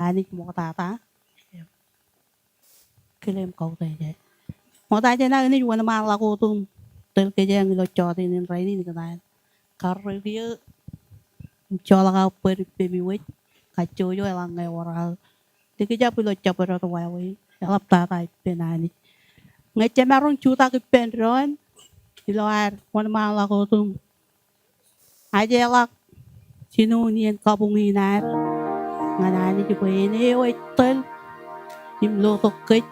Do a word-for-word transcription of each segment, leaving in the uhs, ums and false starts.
Anij ṃoktata. Kile im kautiej e. Ṃokta jān aō eṇ ej wōnṃaanḷọk wōt im tōl kōjeañ ilo jọteen in rainin kōtaan. Karreoik eō im joḷọk aō bōd ippemi wōj, kajjojo eḷaññe ewōr aō likjab ilo jabdewōt wāween, eḷaptata ippān Anij. Ñe jemaroñ jutak ippān doon ilo ad wōnṃaanḷọk wōt im ajeḷọk jinoin iien kabuñ in ad ñan Anij bwe en eo ej tōl im lotok kōj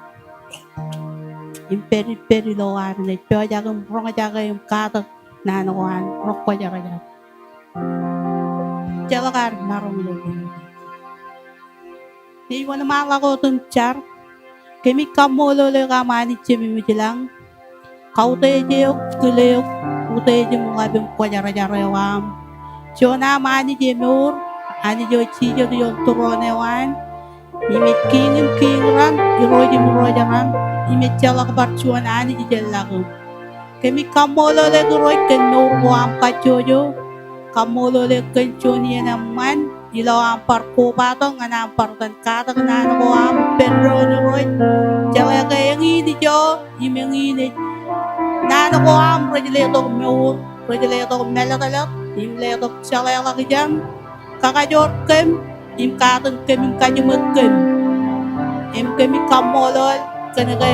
im pād ippād ilo ad naaj pojak im roñjake im katak naan ko an rọkwōjarjar. Ejjeḷọk ad maroñ ilo Ij wōnṃaanḷọk wōt im jar. Kōmij kaṃṃoolol eok aṃ Anij Jemem ilañ. Kautiej eok, kile eok, utiej im ḷap im kwōjarjar eo aṃ. Juon aṃ Anij emour, Anij eo jijet ioon tūroon eo an. Im ej kiiñ in kiiñ raṇ, irooj in irooj raṇ, im ejjeḷọk bar juon Anij ijellọkuṃ. Kōmij kaṃṃoolol eok Irooj kōn mour ko aṃ kajjojo. Kaṃṃoolol eok kōn juon iien eṃṃan ilo aṃ bar kobatok ñan aṃ bar itōn katak naan ko aṃ ippān doon Irooj. Jeḷā ke eñin ijo im eñin ej. Naan ko aṃ rej letok mour, rej letok mālōtlōt im letok jeḷāḷọkjeṇ, kakajoor kōm im katakin kōm im kajiṃwe kōm. Im kōmij kaṃṃoolol kōn ke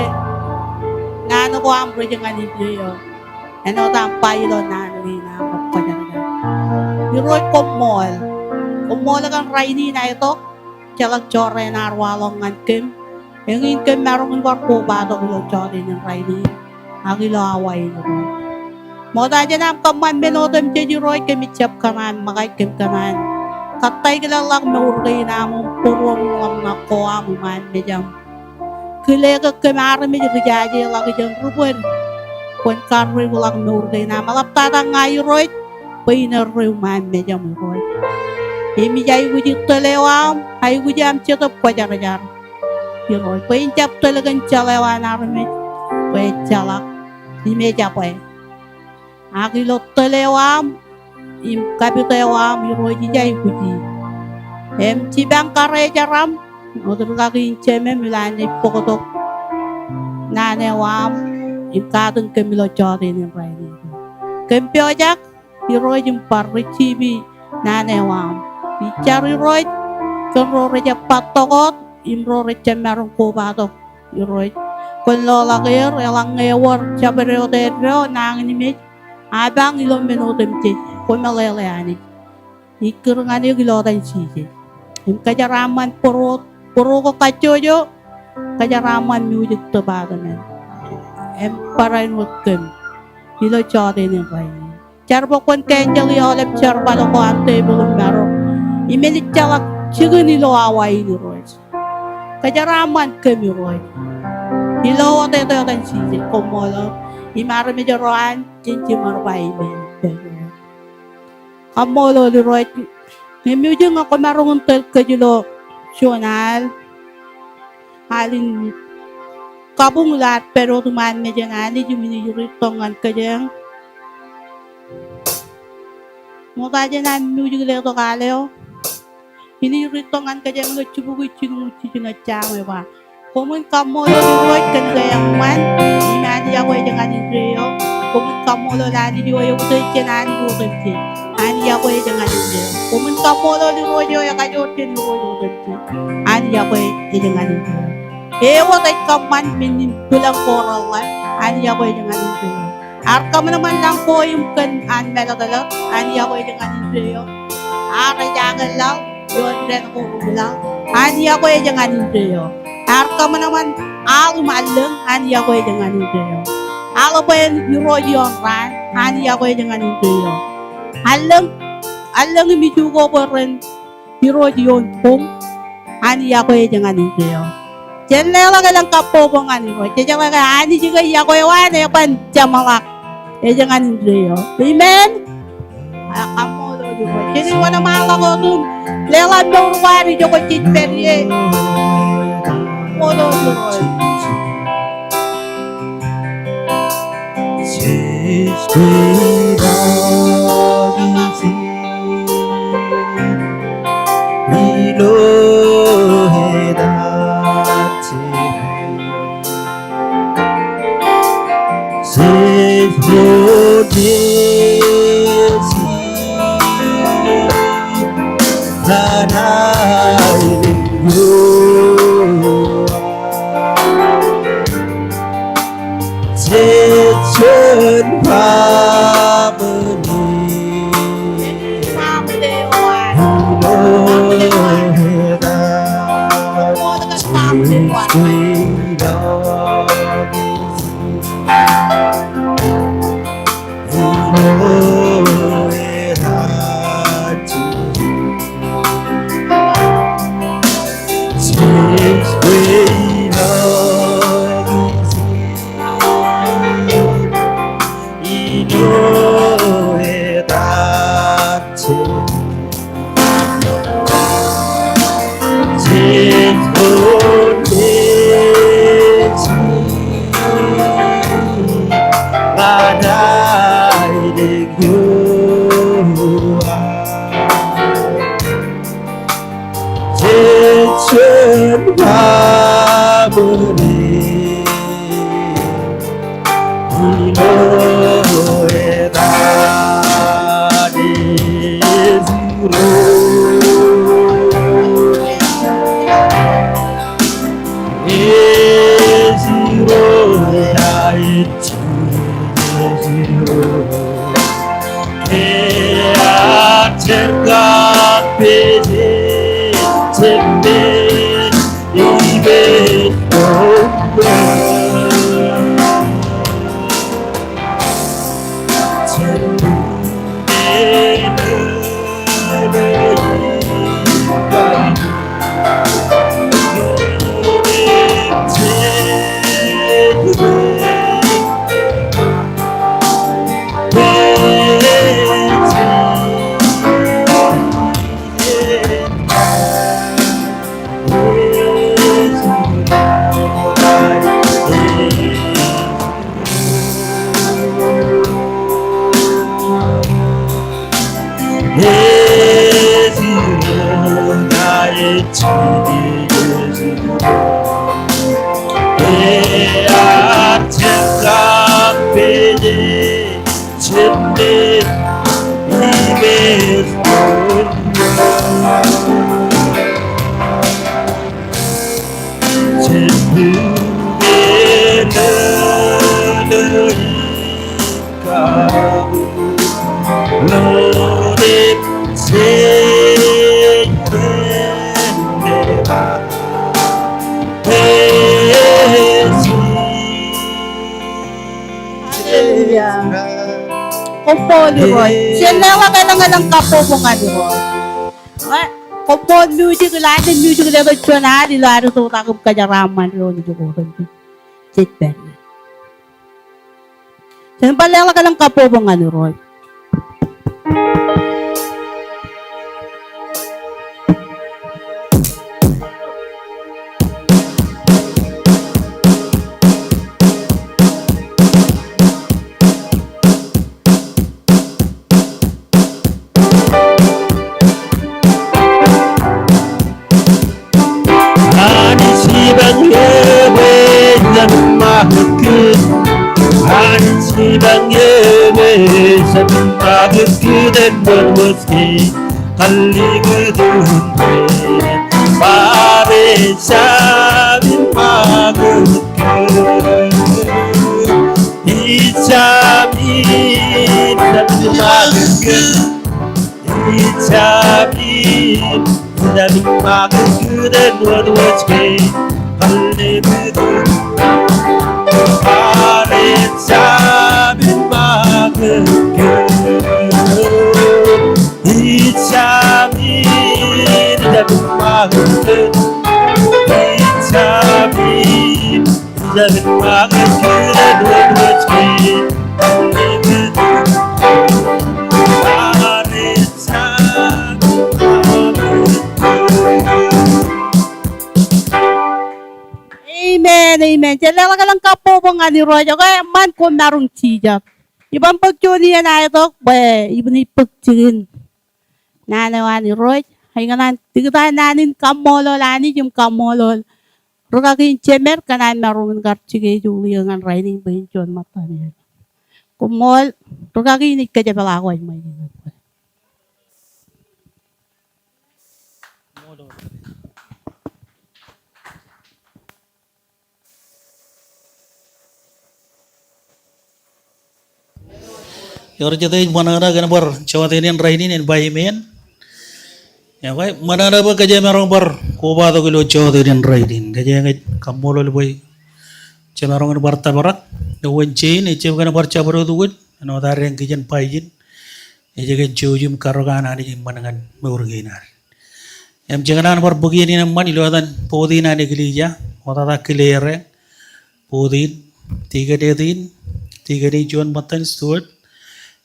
naan ko aṃ rej ñan indeeo. Āinwōt aṃ ba ilo naan kein aṃ, Irooj koṃṃool. Koṃṃool kōn rainin aetok, jeḷā jorrāān ear waḷọk ñan kōm. Eñin kōm maroñ in bar kobatok ilo jọteen in rainin ak ilo awa in. Ṃokta jān aṃ kōṃṃan men otemjej Irooj, kōmij jab kōṇaan ṃōkaj, kōm kōṇaan kōttāik ḷọk mour kein aṃ im būruōṃ ḷōmṇak ko aṃ iṃaan mejaṃ. Kile ke kōm armej ri jajeḷọkjeṇ ri bōd, kwōn karreoḷọk mour kein aṃ. Eḷaptata ña Irooj bwe in erreo iṃaan mejaṃ Irooj. Im ij aikuji tōl eo aṃ, aikuji aṃ Jetōb Kwōjarjar. Irooj, bwe in jab tōl kōn jeḷā eo an armej bwe ejjeḷọk im ejabwe. Ak ilo tōl eo aṃ im kapit eo aṃ Irooj ij aikuji. Im jipañ karijeram, ṃokta rikaki in Jemem ilo an naaj bōktok naan eo aṃ im katakin kōm ilo jọteen in rainin. Kōm pojak Irooj im bar receive naan eo aṃ. Ij jar Irooj kōn ro rej jab bōktok wōt im ro rej jab maroñ kobatok Irooj. Kwōn loḷọk er eḷaññe ewōr jabdewōt eddo, nañinmej, apañ ilo men otemjej. Kwōmeḷeḷe Anij. Ij kūr ñan eok ilo etan Jisōs. Im kōjeraaṃṃan bōro, bōro ko kajjojo, kōjeraaṃṃan music department. Im barāinwōt kōm ilo jọteen in rainin. Jar bwe kwōn cancel e aolep jerbal ko an tepil im maro. Im ejjeḷọk jikin ilo awa in Irooj. Kōjeraaṃṃan kōm Irooj. Ilo wōt etan Jisōs koṃṃool. Im armej ro an jen jiṃor ba amen. Kaṃṃoolol Irooj. Ñe music ñe kwōmaroñ in tōl kōj ilo juon al. Al in kabuñ ilo ad pād wōt iṃaan mejān Anij im in ej riittok ñan kōjeañ. Ṃokta jān aṃ music letok al eo. In ej riittok ñan kōjeañ ilo jibukwi jilñuul jiljino jeiṃ eo ba, koṃwin kaṃṃoolol Irooj kōn ke eṃṃan, im Anij iọkwe ej ñan indeeo. Koṃwin kaṃṃoolol Anij eo eutiej jān anij otemjej, Anij iọkwe ej ñan indeeo. Koṃwin kaṃṃoolol Irooj eo ekajoor jān irooj otemjej, Anij iọkwe ej ñan indeeo. Ewōr ej kōṃṃan men in bwilōñ ko reḷḷap, Anij iọkwe ej ñan indeeo. Ear kōṃanṃan lañ ko im kōn an mālōtlōt, Anij iọkwe ej ñan indeeo. Ear ejake laḷ ioon dān ko reḷḷap, Anij iọkwe ej ñan indeeo. Ear kōṃanṃan aḷ im allōñ, Anij iọkwe ej ñan indeeo. Aḷ bwe en irooj ioon raan, Anij iọkwe ej ñan indeeo. Allōñ, allōñ im iju ko bwe ren irooj ioon boñ, Anij iọkwe ej ñan indeeo. Jen leḷọk elōñ kabbokbok ñan Irooj. Jejeḷā ke Anij ke iọkwe eo an eban jeṃḷọk, ej ñan indeeo. Amen. Kaṃṃoolol Irooj. Jen wōnṃaanḷọk wōt im leḷọk mour ko ad ijoko jej pād ie. Kaṃṃoolol Irooj. Halleluia. Koṃṃool Irooj. Jen leḷọk elōñ elōñ kabbokbok ñan Irooj. Koṃṃool music, ilo ad music letok juon ad ilo ad tok im kōjeraaṃṃan doon ijoko. Jej pād ie. Jen bar leḷọk elōñ kabbokbok ñan Irooj. Anij ibañ eṃṃakūt kōn, Anij ibañ eṃṃakūt kōn, āinwōt wōj ke kalliṃur doon, bar ejjab eṃṃakūt kōn. Ijjab in, ijjab in eṃṃakūt kōn. Ijjab in, ijjab eṃṃakūt kōn āinwōt wōj ke kalliṃur doon. Bar ejjab eṃṃakūt kōn. Ijjab in, ijjab eṃṃakūt kōn. Ijjab in. Amen, amen. Jen leḷọk elōñ kabbokbok ñan Irooj, ekwe eṃṃan koṃ maroñ jijet. Iban bōk juon iien aetok bwe iban bōk jikin naan eo an Irooj, ñan an tikōn naan in kaṃṃoolol Anij im kaṃṃoolol rūkaki in jemed kōn an maroñ in kar jikier ilo iiō ñan rainin bwe in juon ṃōttan eo. Koṃṃool, rūkaki in ej kōjepḷaak wōj ṃweiuk. Ewōr jet ej ṃōṇōṇō kōn bar jọteen in rainin, en ba amen. Ekwe, ṃōṇōṇō bwe kōjeañ maroñ bar kobatok ilo jọteen in rainin. Kōjeañ ej kaṃṃoolol bwe jemaroñ in bar tōprak. Eo wōn jein, ejab kōn bar jabdewōt wōt, āinwōt ad eñ kijen baijin. Ej kōn jouj im karōk an Anij eṃṃan ñan mour kein ad. Im jekōṇaan bar bōk iien in eṃṃan ilo etan board in an eklejia, ṃoktata kile ereñ, board in, tikōn etin, tikōn eo juon ṃōttan steward,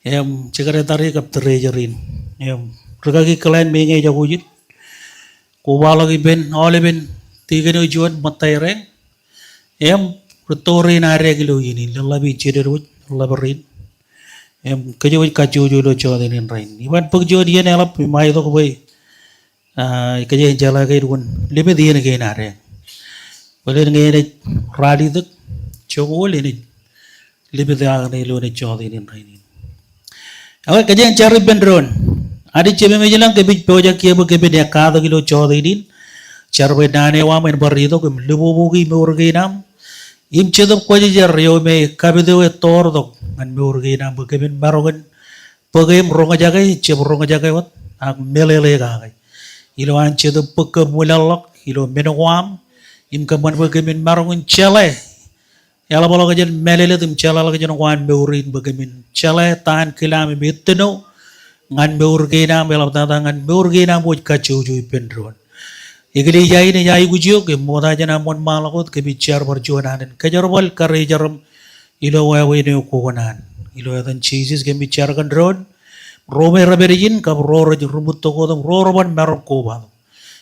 im secretary kab treasurer in. Im rūkaki Glenn me ñe ejako ijin, kobaḷọk ippān aolepen tikōn eo juon ṃōtta ereñ, im rūtto rein ad eñ ilo iien in, leḷḷap ijin, jeded wōj, leḷḷap rein. Im kōjwōj kajjojo ilo jọteen in rainin. Iban bōk juon iien eḷap im aetok bwe, ah, kōjeañ jeḷā ke elukkuun limit iien kein ad eñ. Bōlen ñe enaaj ralitōk, joñoul enaaj limit e ak ṇe ilo enaaj jọteen in rainin. Ekwe, kōjeañ jar ippān doon. Anij Jemem ej ilañ kōmij pojak kiiō bwe kōmin katak ilo jọteen in. Jar bwe naan eo aṃ en bar itok im liboboki mour kein aṃ im Jetōb Kwōjarjar eo me kapit eo ettoortok ñan mour kein aṃ bwe kōmin maroñ in bōk e im roñjake, jab roñjake wōt, ak meḷeḷe kake. Ilo an Jetōb bōk kōm wūlaḷḷọk ilo men ko aṃ, im kōṃṃan bwe kōmin maroñ in jeḷā eḷapḷọk jān mālōtlōt im jeḷāḷọk jān ko an mour in bwe kōmin jeḷā ta in kile aṃ im ettino ñan mour kein aṃ, eḷaptata ñan mour kein aṃ wōj kajjojo ippān doon. Eklejia in ej aikuj eok im ṃokta jān aṃ wōnṃaanḷọk wōt kōmij jar bar juon alen kōjerbal karijeram ilo wāween eo kokonaan. Ilo etan Jisōs kōmij jar kōn doon, ro me rej pād ijin kab ro rej ruṃwij tok wōt im ro reban maroñ kobatok.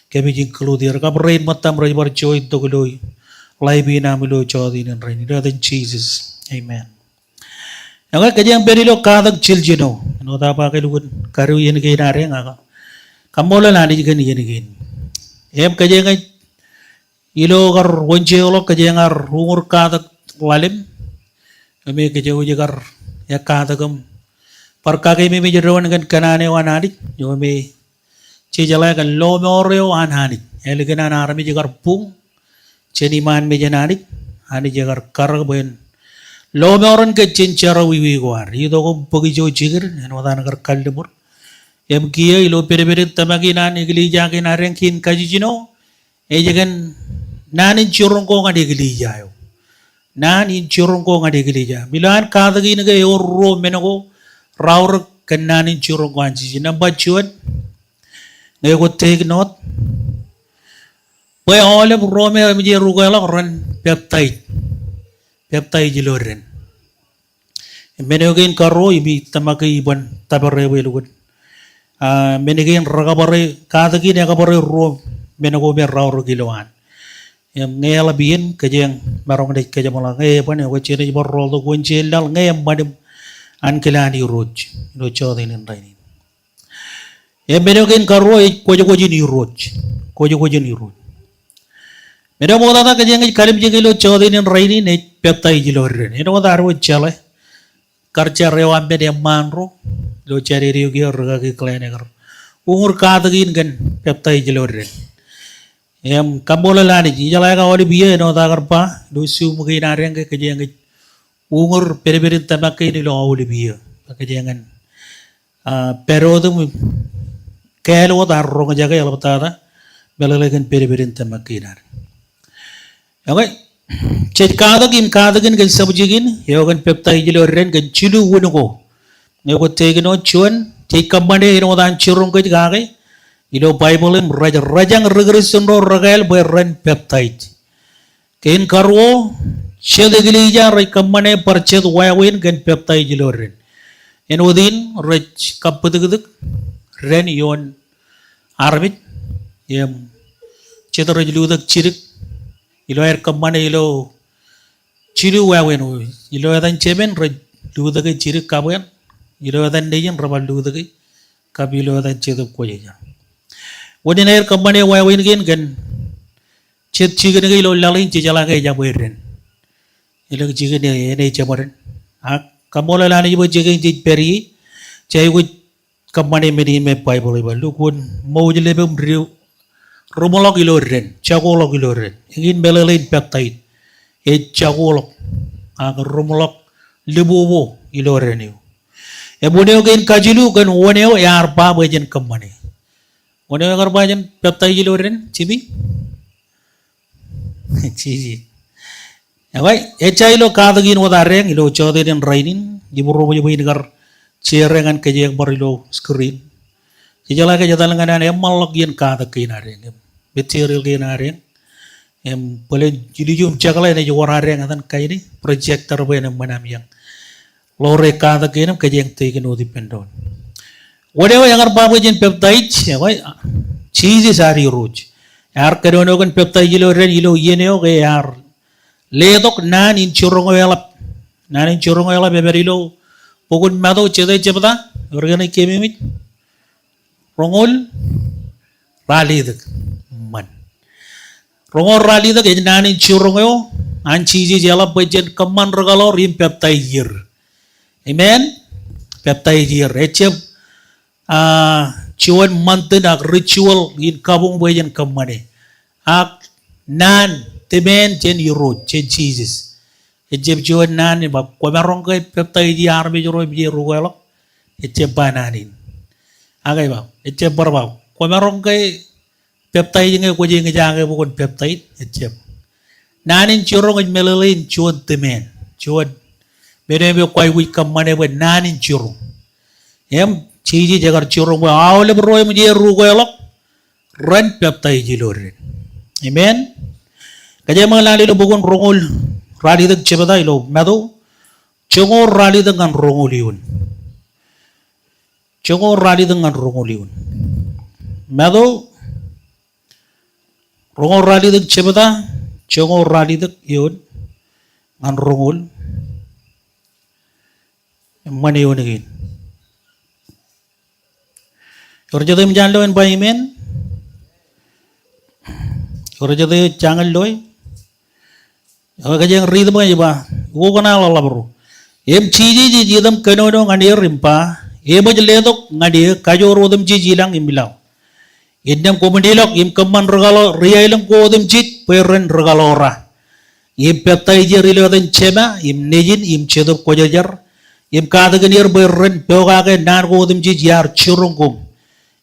Kōmij include er kab rein ṃōttaṃ rej bar join tok ilo live in aṃ ilo jọteen in rainin. Ilo etan Jisōs. Amen. Ekwe, kōjeañ pād ilo katak jiljino. Āinwōt aō ba ke elukkuun kadu iien kein ad eñ ak kaṃṃoolol Anij kōn iien kein. Im kōjeañ ej ilo kar Wōnjeḷọk kōjeañ ar uñūr katak ḷalem. Eo me kōjwōj kar katak im bar kakememej doon kōn kōṇaan eo an Anij. Eo me jejeḷā kōn lọmọọr eo an Anij. Ālikin an armej kar buñ jān iṃaan mejān Anij, Anij ekar karōk bwe en lọmọọren kōj jān jerọwiwi ko ad. Itok im bōk ijo jikin, āinwōt an kar kalliṃur. Im kiiō ilo pedpeden tōmak in an eklejia kein ad eñ kein kajijino, ej kōn naan in jiroñ ko ñan eklejia eo. Naan in jiroñ ko ñan eklejia. Im ilo an katak in ke ewōr ruo men ko raorōk kōn naan in jiroñ ko an Jisōs. Nōṃba juon, ñe kwōj take note, bwe aolep ruo me eṃōj erukweḷọk ren peptaij. Peptaij ilo dān. Men eo kein karuo, im ij tōmak ke iban tōpar e bwe elukkuun, ah, men kein rekabare, katak in ekabare ruo men ko me raorōk ilo an. Im ñe eḷap iien, kōjeañ maroñ naaj kōjeṃḷọk ñe eban, ekwe jenaaj bar rọọltok wōnjeḷ laḷ ñe eṃṃan im ankilaañ Irooj ilo jọteen in rainin. Im men eo kein karuo ej kwōjkwōj in Irooj. Kwōjkwōj in Irooj. Men eo ṃoktata kōjeañ ej kallimjeke ilo jọteen in rainin ej peptaij ilo dān. Āinwōt ad wōj jeḷā kar jar eo aṃ men eṃṃaan ro ilo jaded eo kiiō rūkaki Glenn ekar uñūr katak in kōn peptaij ilo dān. Im kaṃṃoolol Anij, ijeḷā ke aolep iiō āinwōt aō kar ba ilo Zoom kein ad eñ ke kōjeañ ej uñūr pedpeden tōmak kein ilo aolep iiō. Kōjeañ en, ah, pād wōt im kāāl wōt ad roñjake eḷaptata meḷeḷe kōn pedpeden tōmak kein ad. Ekwe, jej katak im katak in kōn subject in, eo kōn peptaij ilo dān kōn jilu wūn ko. Ñe kwōj take note, juon, jej kōṃṃane āinwōt an jiroñ kōj kake ilo Baibōḷ im rej, rejañ ri-Kristian ro rekāāl bwe ren peptaij. Kein karuo, jet eklejia rej kōṃṃane bar jet wāween kōn peptaij ilo dān. Āinwōt in rej kappūtiktik dān ioon armej, im jet rej lutōk jidik ilo aer kōṃṃane ilo jilu wāween, ilo etan Jemān rej lutōke jidik kabwān, ilo etan Nejin rebar lutōke, kab ilo etan Jetōb Kwōjarjar. Wōn in aer kōṃṃane wāween kein kōn jet jikin ke ilo laḷ in jejeḷā ke ejabwe dān. Elōñ jikin enaaj jabdewōt dān. Ak Kaṃṃoolol Anij bwe jej, jej pād ie, jej aikuj kōṃṃane men in me Baibōḷ ej ba, lukkuun ṃouj lepem ri-, ruṃḷọk ilo dān, jakoḷọk ilo dān. Eñin meḷeḷein peptaij. Ej jakoḷọk, ak ruṃḷọk lipopo ilo dān eo. Im wōn eo kein kajilu kōn wōn eo ear ba bwe jen kōṃṃane. Wōn eo ekar ba jen peptaij ilo dān, Jimmy? Jijej. Ekwe, ejja ilo katak in wōt adeañ ilo jọteen in rainin, ibūroṃōj bwe in kar share ñan kōjeañ bar ilo screen. Jejeḷā ke etal ñan an eṃṃanḷọk iien katak kein adeañ, im material kein adeañ. Im bōlen ilju im jekḷā enaaj wōr adeañ etan kain in projector bwe en eṃṃan amieañ ḷoore katak kein im kōjeañ take note ippān doon. Wōn eo ekar ba bwe jen peptaij, ekwe, Jisōs ad Irooj. Ear kōnono kōn peptaij ilo dān ilo iien eo ke ear letok naan in jiroñ eo eḷap. Naan in jiroñ eo eḷap ej pād ilo bok in Matu, jete jebta, ewōr ke enaaj keememej? Roñoul ralitōk. Eṃṃan. Roñoul ralitōk ej naan in jiroñ eo an Jisōs eḷap bwe jen kōṃṃan rikaḷoor im peptaij er. Amen? Peptaij er. Ejjab, ah, juon ṃantin ak ritual in kabuñ bwe jen kōṃṃane. Ak naan, demand jān Irooj, jān Jisōs. Ejjab juon naan in ba, kwōmaroñ ke peptaij armej ro im je rukeḷọk? Ejjab ba naan in. Ak ej ba, ejjab bar ba, kwōmaroñ ke peptaij ñe kwōj eñjake bok in peptaij? Ejjab. Naan in jiroñ ej meḷeḷein juon demand. Juon men eo me kwaikuj kōṃṃane bwe naan in jiroñ. Im Jisōs ekar jiroñ bwe aolep ro im je rukeḷọk ren peptaij ilo dān. Amen. Kōjeañ ṃōk lale ilo bok in Roñoul ralitōk jebta ilo Matu. Joñoul ralitōk ñan roñoul eoon. Joñoul ralitōk ñan roñoul eoon. Matu, roñoul ralitōk jebta, joñoul ralitōk eoon ñan roñoul. Eṃṃan eoon kein. Ewōr jete eṃōj an loe en ba amen? Ewōr jete eo jañin loe? Ekwe kōjeañ riit bwe ej ba, ukok an ḷōḷḷap ro. Im Jisōs ej item kōnono ñan er im ba, eṃōj letok ñan eō, kajoor otemjej ilañ im ilaḷ. Innām koṃwin ilọk im kōṃṃan rikaḷoor ri aelōñ ko otemjej bwe ren rikaḷoor eō. Im peptaij er ilo etan Jema im Nejin im Jetōb Kwōjarjar, im katakin er bwe ren pokake naan ko otemjej iar jiroñ koṃ.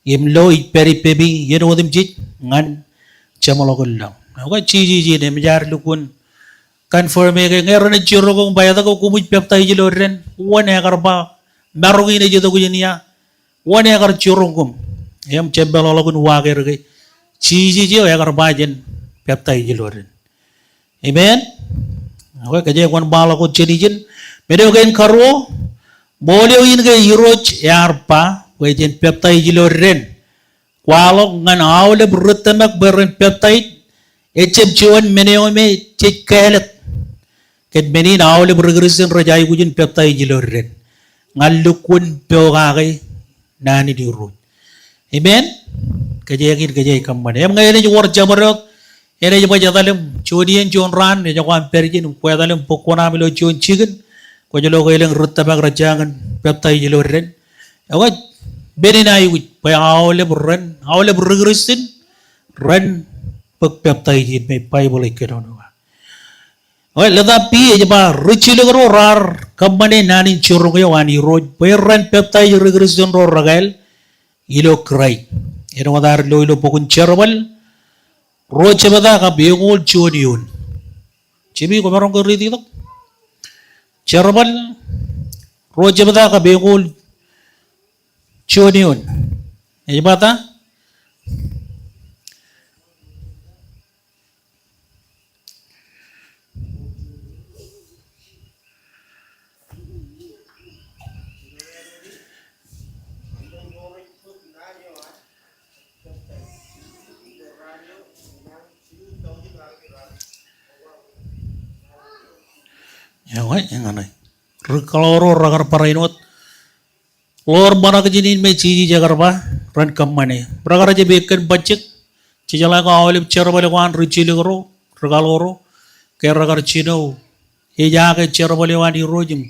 Im lo ij pād ippemi iien otemjej ñan jeṃḷọkin laḷ. Ekwe Jisōs in eṃōj ad lukkuun confirm e ke ñe renaaj jiroñ koṃ ba etke koṃij peptaij ilo dān, wōn ekar ba, maroñ in ej itok jān ia, wōn ekar jiroñ koṃ. Im jab meḷọkḷọk in wa ke dik ke Jisōs eo ekar ba jen peptaij ilo dān. Amen. Ekwe kōjeañ wōnṃaanḷọk wōt jān ijin. Men eo kein karuo, ṃool eo in ke Irooj ear ba bwe jen peptaij ilo dān. Kwaḷọk ñan aolep ri tōmak bwe ren peptaij, ejjab juon men eo me jej kāālōt. Kōn men in aolep ri Kristian rej aikuj in peptaij ilo dān. Ñan lukkuun pokake naan in Irooj. Amen. Kōjeañ in kōjeañ kōṃṃane. Im ñe enaaj wōr jabdewōt, enaaj baj etal im juon iien juon raan ej ko aṃ pād ijin im kwe etal im bōk kuṇaaṃ ilo juon jikin. Kwōj lo ke elōñ ri tōmak rej jañin peptaij ilo dān. Ekwe men in aikuj bwe aolep ren, aolep ri Kristian ren bōk peptaij in me Baibōḷ ej kōnono ba. Ekwe letter B ej ba rijjilōk ro raar kōṃṃane naan in jiroñ eo an Irooj bwe ren peptaij ri Kristian ro rekāāl ilo Kraist. Āinwōt ad lo ilo bok in Jerbal ruo jebta kab eñoul juon eoon. Jimmy, kwōmaroñ ke riit itok? Jerbal ruo jebta kab eñoul juon eoon. Ej ba ta? Ekwe, eñin ṇe. Ri kaḷoor ro rekar barāinwōt ḷoor ṃōṇak jān in me Jisōs ekar ba ren kōṃṃane. Rekar jab ekkōn bajjek. Jejeḷā ke aolep jerbal ko an rijjilōk ro, ri kaḷoor ro, ke rekar jino ejaake jerbal eo an Irooj im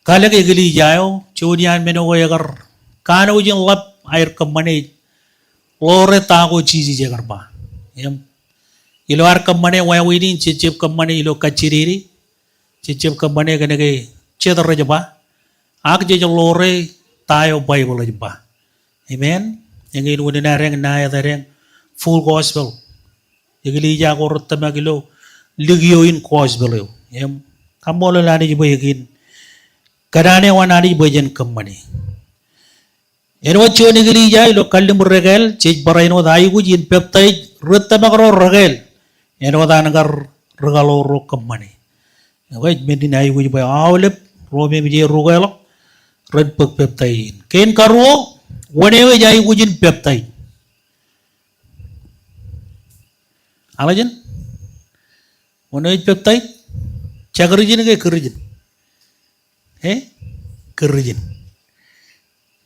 Kalōk eklejia eo, juon iaan men ko ekar kanooj in ḷap aer kōṃṃane ḷoore ta ko Jisōs ekar ba. Im ilo ad kōṃṃane wāween in, jej jab kōṃṃane ilo kajjidede, jej jab kōṃṃane kōnke jet rej ba, ak jej ḷoore ta eo Baibōḷ ej ba. Amen. Eñin unin adeañ, ṇa etadeañ Full Gospel. Eklejia ko rej tōmak ilo likio in gospel eo. Im kaṃṃoolol Anij bwe eñin kōṇaan eo an Anij bwe jen kōṃṃane. Āinwōt juon eklejia ilo kalliṃur ekāāl, jej barāinwōt aikuj in peptaij ri tōmak ro rekāāl. Āinwōt an kar rūkaḷoor ro kōṃṃane. Ekwe, ej men in aikuj bwe aolep ro me eṃōj aer ukeḷọk ren bōk peptaij in. Kein karuo, wōn eo ej aikuj in peptaij? Aḷōjin? Wōn eo ej peptaij? Jekrijin ke kūrijin? E? Kūrijin.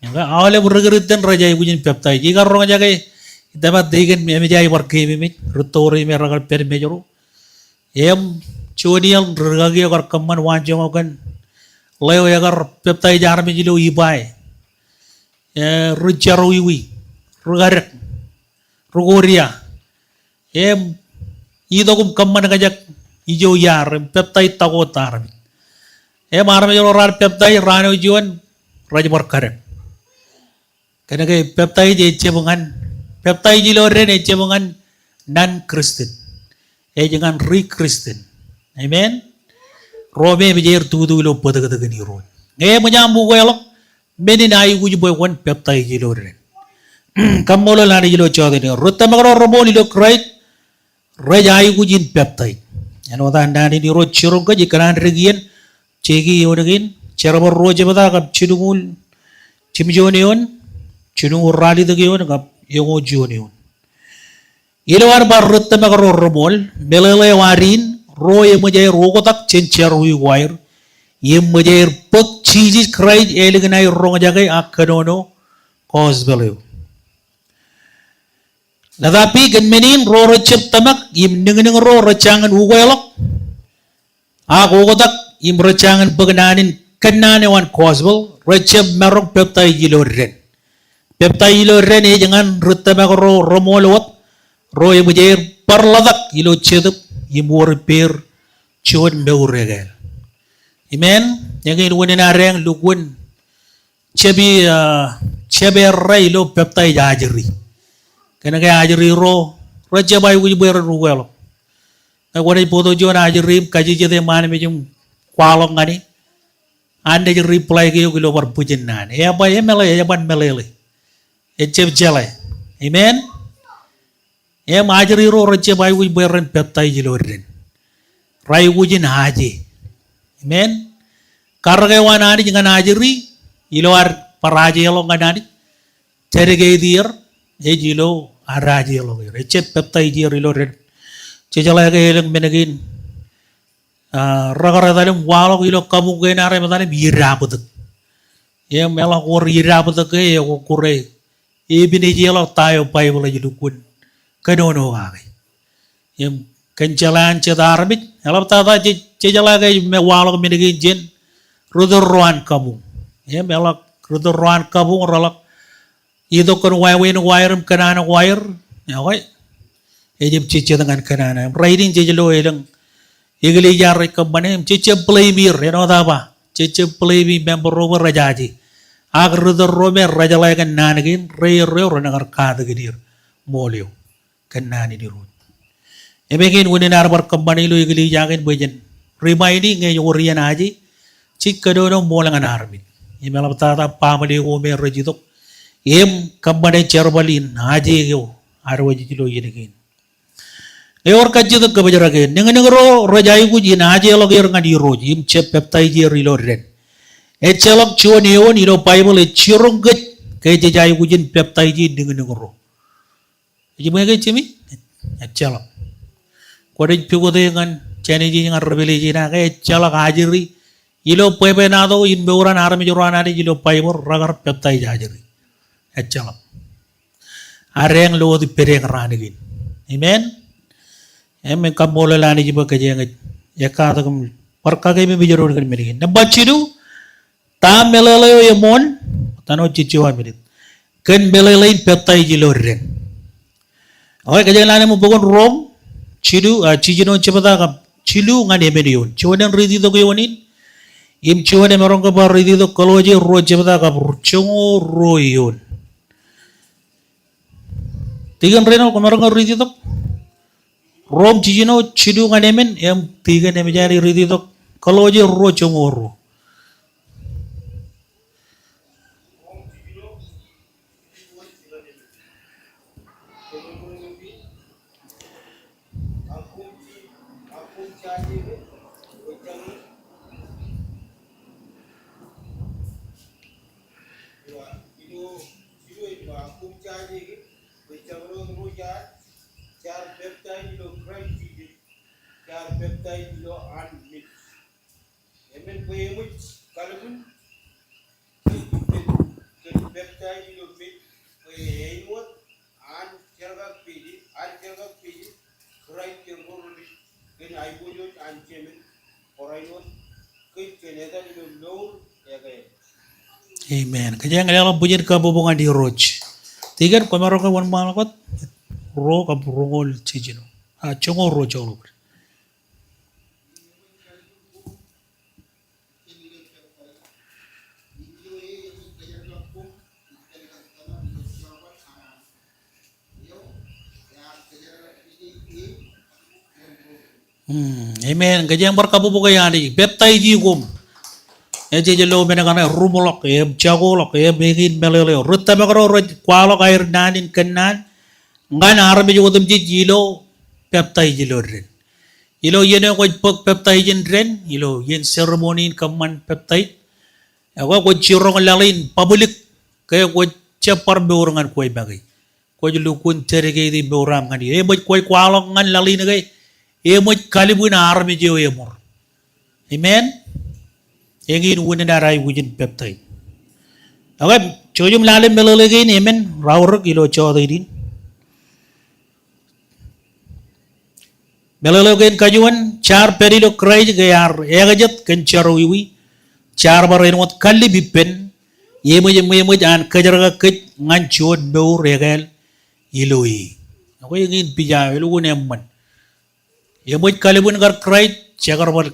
Ñe aolep ri Kūrijin rej aikuj in peptaij. Ikar roñjake, itōmak deacon me eṃōj aer bar keememej, rūtto ro im rekar pād mejro. Im juon iaḷ ri kaki eo kar kōṃṃan waanjoñak kōn ḷeo ekar peptaij armej ilo ibae. E, ri jerọwiwi, ri kadek, ri Korea. Im itok im kōṃṃan kōjak ijo iaar im peptaij ta ko ta armej. Im armej ro raar peptaij raan eo juon rej bar kadek. Kōnke peptaij ejjab ñan, peptaij ilo dān ejjab ñan non-Christian. Ej ñan ri Christian. Amen. Ro me eṃōj aer tutu ilo bōtōktōkin Irooj. Ñe eṃōj aṃ ukeḷọk, men in aikuj bwe kwōn peptaij ilo dān. Kaṃṃoolol Anij ilo jota in. Ri tōmak ro reṃool ilo Kraist rej aikuj in peptaij. Āinwōt an naan in Irooj jiroñ kōj ikōṇaan dān kien, jeiki eoon kein, Jerbal ruo jebta kab jilñuul, jimjuon eoon, jilñuul ralitōk eoon kab eñoul juon eoon. Ilo an bar ri tōmak ro reṃool, meḷeḷe eo ad in, ro eṃōj aer oktak jān jerọwiwi ko aer, im eṃōj aer bōk Jisōs Kraist ālikin aer roñjake ak kōnono gospel eo. Lōta B, kōn men in ro rejjab tōmak im niñniñ ro rej jañin ukeḷọk ak oktak im rej jañin bōk naan in kōnnaan eo an gospel, rejjab maroñ peptaij ilo dān. Peptaij ilo dān ej ñan ri tōmak ro reṃool wōt, ro eṃōj aer bar ḷotak ilo Jetōb im wōr ippāer juon mour ekāāl. Amen. Eñin unin adeañ lukkuun jab, ah, jab errā ilo peptaij ajri. Kōnke ajri ro rejjab aikuj bwe ren ukeḷọk. Ñe kwōnaaj bōktok juon ajri im kajejjet eṃṃan im ej im kwaḷọk ñan e, an naaj reply ke eok ilo bar bwijin naan. Ej ba, e meḷeḷe, ej ban meḷeḷe. Ejjab jeḷā. Amen. Im ajri ro rejjab aikuj bwe ren peptaij ilo dān. Raikuj in aje. Amen. Karōk eo an Anij ñan ajri, ilo ad bar ajeḷọk ñan Anij, dedicate er, ej ilo ad ajeḷọk er. Ejjab peptaij er ilo dān. Jejeḷā ke elōñ men kein, ah, rekar etal im waḷọk ilo kabuñ kein ad im etal im idabōtōk. Im eḷak wōr idabōtōk ke e kokkure epinejeḷọk ta eo Baibōḷ ej lukkuun kōnono kake. Im kōn jeḷā an jet armej, eḷaptata je, jejeḷā ke ej waḷọk men kein jān ri tōl ro an kabuñ. Im eḷak ri tōl ro an kabuñ reḷak itok kōn wāween ko aer im kōṇaan ko aer. Ekwe, ejjab jejjet ñan kōṇaan. Im rainin jej lo elōñ eklejia rej kōṃṃane im jejjab blame er, āinwōt aō ba, jejjab blame member ro bwe rej aje. Ak ri tōl ro me rejeḷā kōn naan kein, reerreo ren kar katakin er ṃool eo kōn naan in Irooj. Im eñin unin ad bar kōṃṃane ilo eklejia kein bwe jen remind e ñe ej wōr iien aje, jej kōnono ṃool ñan armej. Im eḷaptata baaṃle ko me rej itok im kōṃṃane jerbal in aje eo ad wōj ilo iien kein. Ewōr kajjitōk kōbōjrak e, niñniñ ro rej aikuj in ajeḷọk er ñan Irooj im jab peptaij er ilo dān. Ejjeḷọk juon eoon ilo Baibōḷ ej jiroñ kōj ke jej aikuj in peptaij niñniñ ro. Ej ṃōj ke ejjab? Ejjeḷọk. Kwōnaaj pukot e ñan Jenesis ñan Revelation ak ejjeḷọk ajri ilo bwebwenato in mour an armej ro an Anij ilo Baibōḷ rekar peptaij ajri. Ejjeḷọk. Adeañ lo wōt ippādeañ raan kein. Amen. Im kaṃṃoolol Anij bwe kōjeañ ej katak im bar kakeememej doon kōn men kein. Nōṃba jilu, Ta meḷeḷe eo eṃool, ta eo jejjo a minit, kōn meḷeḷein peptaij ilo dān. Okay, kōjeañ lale ṃōk bok in Rom jilu, ah, jiljino jebta kab jilu ñan emān eoon. Juon en riiti tok eoon in, im juon emaroñ ke bar riiti tok Kolosse ruo jebta kab joñoul ruo eoon. Tikōn Reinald, kwōmaroñ ke riiti tok Rom jiljino jilu ñan emān, im tikōn Emejali riiti tok Kolosse ruo joñoul ruo. Jaar peptaij ilo Kraist Jisōs, jaar peptaij ilo an mej. Emān bwe eṃōj kalbwin, kōn peptaij ilo mej, bwe āinwōt an jerkakpeje, an jerkakpeje Kraist kōn ro rej, kōn aiboojoj an Jemen, barāinwōt kōj kōn etan ilo mour ekāāl. Amen. Kōjeañ leḷọk bwijin kabbokbok ñan Irooj. Tikōn, kwōmaroñ ke wōnṃaanḷọk wōt ruo kab roñoul jiljino. Ah, joñoul ruo joḷọk. Hmm, amen. Kōjeañ bar kabbokbok e, Anij, peptaiji koṃ. Ej, ej lo men kaṇe, ruṃḷọk im jakoḷọk im eñin meḷeḷe eo. Ri tōmak ro rej kwaḷọk aer naan in kōnnaan ñan armej otemjej ilo peptaij ilo dān. Ilo iien eo kwōj bōk peptaij in dān, ilo iien ceremony in kōṃṃan peptaij, ekwe kwōj jiroñ laḷ in public ke kwōj jab bar mour ñan kwe make. Kwōj lukkuun dedicate mour aṃ ñan e. Eṃōj kwōj kwaḷọk ñan laḷ in ke eṃōj kalbwin armej eo eṃor. Amen. Eñin unin ad aikuj in peptaij. Okay, jouj im lale meḷeḷe kein emān raorōk ilo jota in. Meḷeḷe eo kein kajuon, jaar pād ilo Kraist ke ear ekajet kōn jerọwiwi, jaar bar āinwōt kallib ippān, eṃōj, eṃōj an kōjerkakpeje ñan juon mour ekāāl ilo e. Ekwe, eñin pija eo, elukkuun eṃṃan. Eṃōj kalbwin kar Kraist, jekar bar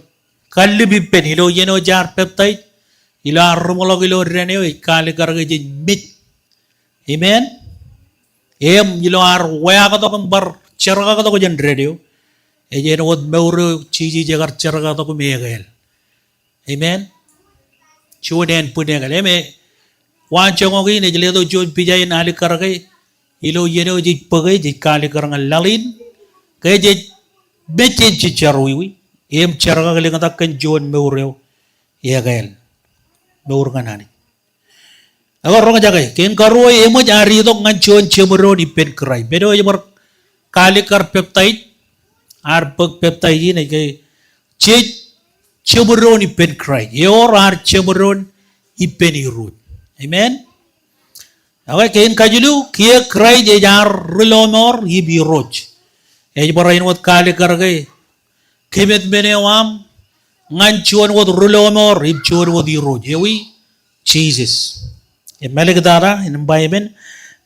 kallib ippān ilo iien eo jaar peptaij, ilo ad ruṃḷọk ilo dān eo, ej kaalikkar ke jej mej. Amen. Im ilo ad weaaktok im bar jerkaktok jān dān eo, ej āinwōt mour eo Jisōs ekar jerkaktok im ekāāl. Amen. Juon ānbwin ekāāl. Im e, waanjoñak in ej letok juon pija in alikkar ke ilo iien eo jej bōke, jej kaalikkar ñan laḷ in ke jej mej jān jejjarwiwi im jerkakḷiñtak kōn juon mour eo ekāāl. Mour ñan Anij. Ekwe roñjake, kein karuo, eṃōj ad itok ñan juon jeṃdoon ippān Kraist. Men eo ej bar kaalikkar peptaij, ad bōk peptaij in, ej ke jej jeṃdoon ippān Kraist. Ewōr ad jeṃdoon ippān Irooj. Amen. Ekwe, kein kajilu, kiiō Kraist ej ad ri lọmọọr im Irooj. Ej bar āinwōt kaalikkar ke commitment eo aṃ ñan juon wōt ri lọmọọr im juon wōt Irooj, ewi Jisōs. Im āliktata, in ba amen.